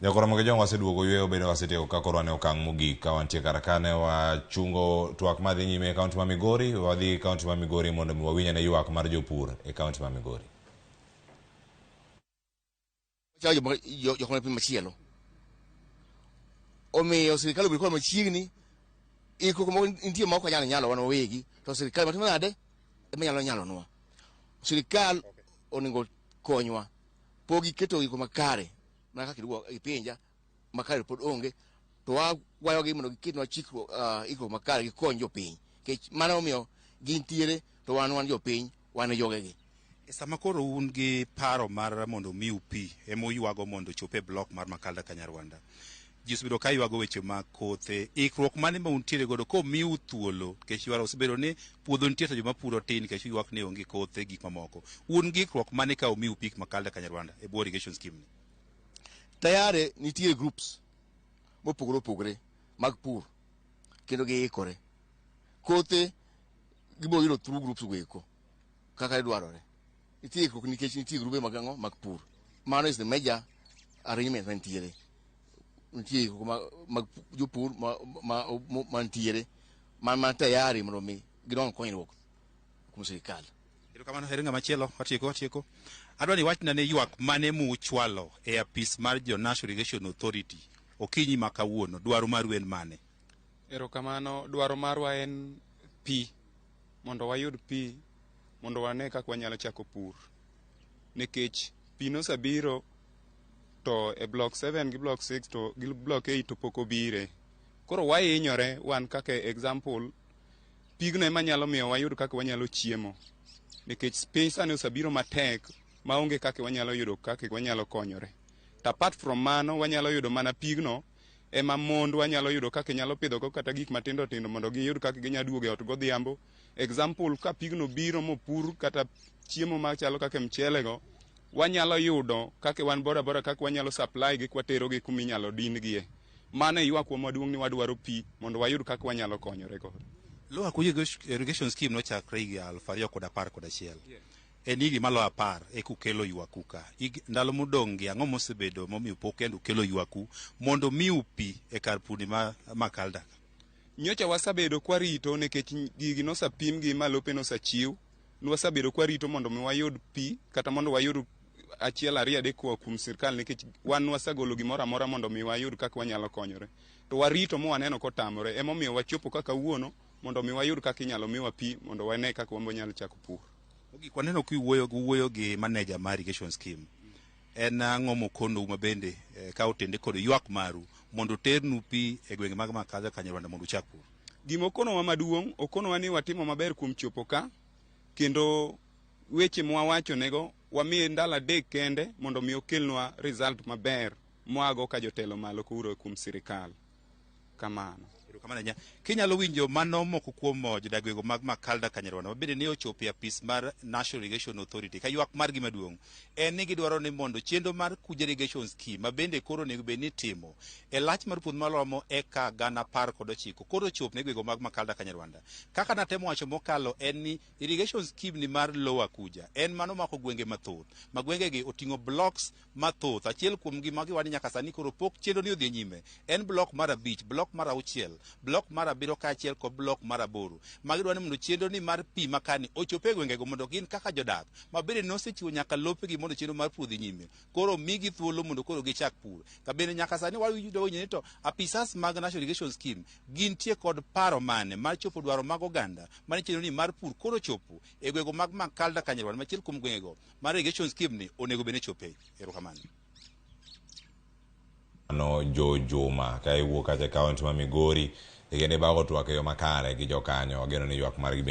Jakoro Jong waseduogo yweyo bende wasetieko ka koro wan e okang' mogik ka wantie kar ka ne wachungo twak madhi nyime e kaunti ma Migori wadhi e kaunti ma Migori mondo mi wawinj ane ywak mar jopur e kaunti ma Migori. Chalo jok ma piny machielo. Omiyo sirikal obed kod machiegni ikruok moko nitie ma ok wanyal nyalo wan wawegi to sirikal matimo nade ema nyalo nyalonwa. Sirikal onego konywa pok giketo gik makare mana kaka iduoko ipenja makare pod onge to wakwayogi mondo giketnwa chikruok uh, ikruok makare gikony jopiny nikech mano omiyo gintiere to wan wan jopiny wan e jogegi. E sama koro un gi paro mar mondo omiu pi ema uywago mondo ochop e blok mar Makalda Kanyarwanda. Ji osebedo ka ywago weche mag kothe. Ikruok mane ma untiere godo komiu thuolo nikech ywaro osebedo ni puodho nitie to joma puro tin nikech ywak ni onge kothe gik mamoko. Un gi ikruok mane ka omiu pi Makalda Kanyarwanda e bwo irrigation scheme ni? Tayari nitie groups mopogore opogore mag pur kendo giikore. Kothe gibiro yudo through groups go eko kaka idwarore. Nitie ikruok nikech nitie grube mag ang'o mag pur. Mano is the major arrangement mantiere. Nitie ikruok mag jopur mantiere man man tayari mondo mi ginwang' konyruok kuom sirikal. Erokamano heri ng'ama chielo watieko watieko. Adwa ni iwachna ni ywak mane muchwalo e apis mar jo National Irrigation Authority okinyi ma kawuono dwaro maru en mane? Erokamano, dwaro marwa en pi mondo wayud pi mondo wane kaka wanyalo chako pur nikech pi nosebiro to e block 7 gi block 6 to gi block 8 to pok obire. Koro wahinyore wan kaka example pigno ema nyalo miyo wayud kaka wanyalo chiemo nikech piny sani osebiro matek maonge kaka wanyalo yudo kaka wanyalo konyore. To apart from mano wanyalo yudo mana pigno ema mondwa nyalo yudo kaka nyalo pidhogo kata gik matindo tindo mondo giyud kaka ginyalo duogo e ot godhiambo. Example, ka pigno biro mopur kata chiemo machalo kaka mchele go, wanyalo yudo kaka wan boda boda kaka wanyalo supply gi kwatero gi kuma inyalo din gie. Mano e ywakwa maduong' ni wadwaro pi mondo wayud kaka wanyalo konyore godo. Lower Kuja Irrigation Scheme nochakre higa 2011. En higni maloyo 10 eka ukelo ywaku ka. Ndalo modong' gi ang'o mosebedo momiyo pok kendo ukelo ywaku mondo omiu pi e kar purni ma Makalda ka? Nyocha wasebedo kwarito nikech gigi nosapim gi ma lope nosachiw. Nwasebedo kwarito mondo mi wayud pi kata mondo wayud achiel ariyo adek koa kuom sirkal nikech wan nwasegolo gimoro amora mondo mi wayud kaka wanyalo konyore. To warito ma waneno kotamore emomiyo wachopo ka kawuono mondo mi wayud kaka inyalo miwa pi mondo wane kaka wan be wanyalo chako pur. Mogik waneno kiwuoyo wuoyo gi manager mar irrigation scheme. En ang'o mokonou ma bende ka otende kod ywak maru mondo oternu pi e gwenge mag Makaza Kanyarwanda mondo uchak pur? Gima okonowa maduong', okonowa ni watimo maber kuom chopo ka kendo weche mwawachonego wamiye ndalo adek kende mondo mi okelnwa result maber mwago ka jotelo malo kuro kuom sirikal. Kamano. Erokamano ahinya. Kinyalo winjo mano moko kuom jodag gwenge mag Makalda Kanyarwanda ma bende ne ochopo e apis mar National Irrigation Authority ka ywak margi maduong' en ni gidwaro ni mondo chenro mar Kuja Irrigation Scheme ma bende koro onego bed ni itimo e lach mar puodho maromo eka 119,000 koro ochop ne gwenge mag Makalda Kanyarwanda. Kaka natemo wacho mokalo en ni irrigation scheme ni mar Lower Kuja en mano mako gwenge mathoth ma gwengegi oting'o blocks mathoth. Achiel kuom gi ma giwacho ni nyaka sani koro pok chenro ni odhi nyime en blok mar 5, blok mar 6, blok mar 7 kaachiel kod blok mar 8. Ma gidwaro ni mondo chenro ni mar pi makani ochop e gwengego mondo gin kaka jodak ma bende nosechiwo nyaka lopegi mondo chenro mar pur odhi nyime koro migi thuolo mondo koro gichak pur. Ka bende nyaka sani wayudo winjo ni to apisas mag National Irrigation Scheme gintie kod paro mane mar chopo dwaro mag oganda mane chenro ni mar pur koro chopo e gwego mag Makalda Kanyarwanda machiel kuom gwengego mar irrigation scheme ni onego bed ni chope. Erokamano. Mano Joe Juma ka iwuok kacha e kaunti ma Migori kendo ibago twak e yo makare gi jokanyo. Wageno ni ywak margi bende